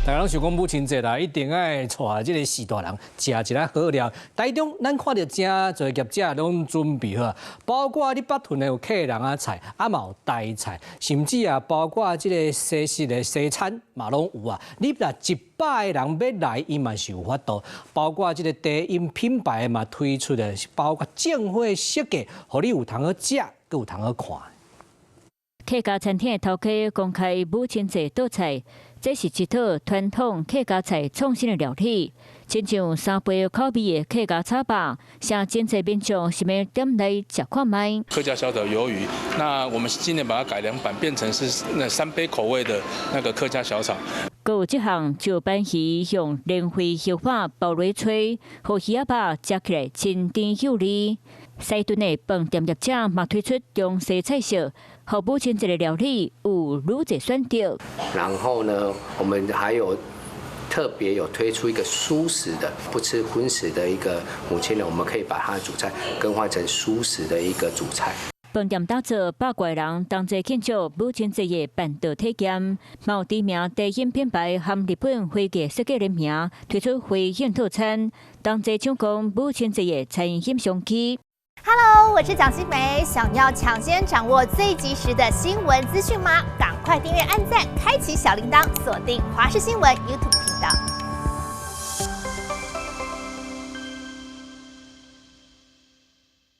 大家攏想講母親節啦，一定愛帶這個序大人食一下好料。台中咱看著誠濟業者攏準備好，包括你北屯的有客人仔菜，啊嘛有台菜，甚至啊包括這個西式的西餐嘛攏有啊。你若100個人欲來，伊嘛是有法度。包括這個茶飲品牌嘛推出的，包括正貨設計，予你有通好食，閣有通好看。客家餐廳的頭家公開母親節桌菜，這是一套傳統客家菜創新的料理，親像三杯口味的客家炒肉，誠濟民眾想欲點來食看覓。客家小炒魷魚，那我們今年把它改良版，變成是那三杯口味的那個客家小炒。閣有這項石斑魚用蓮花葉仔包落炊，予魚仔肉食起來真甜幼膩。西屯的飯店業者嘛推出中西菜色，予母親節的料理有愈濟選擇。然後呢，我們還有特別有推出一個蔬食的，不吃葷食的一個母親呢，我們可以把它的主菜更換成蔬食的一個主菜。飯店打造百外人同齊慶祝母親節的辦桌體驗，嘛有知名茶飲品牌和日本花藝設計聯名推出花宴套餐，同齊搶攻母親節的餐飲商機。 Hello，我是蔣新梅，想要搶先掌握最及時的新聞資訊嗎？趕快訂閱、按讚、開啟小鈴鐺，鎖定華視新聞 YouTube 頻道。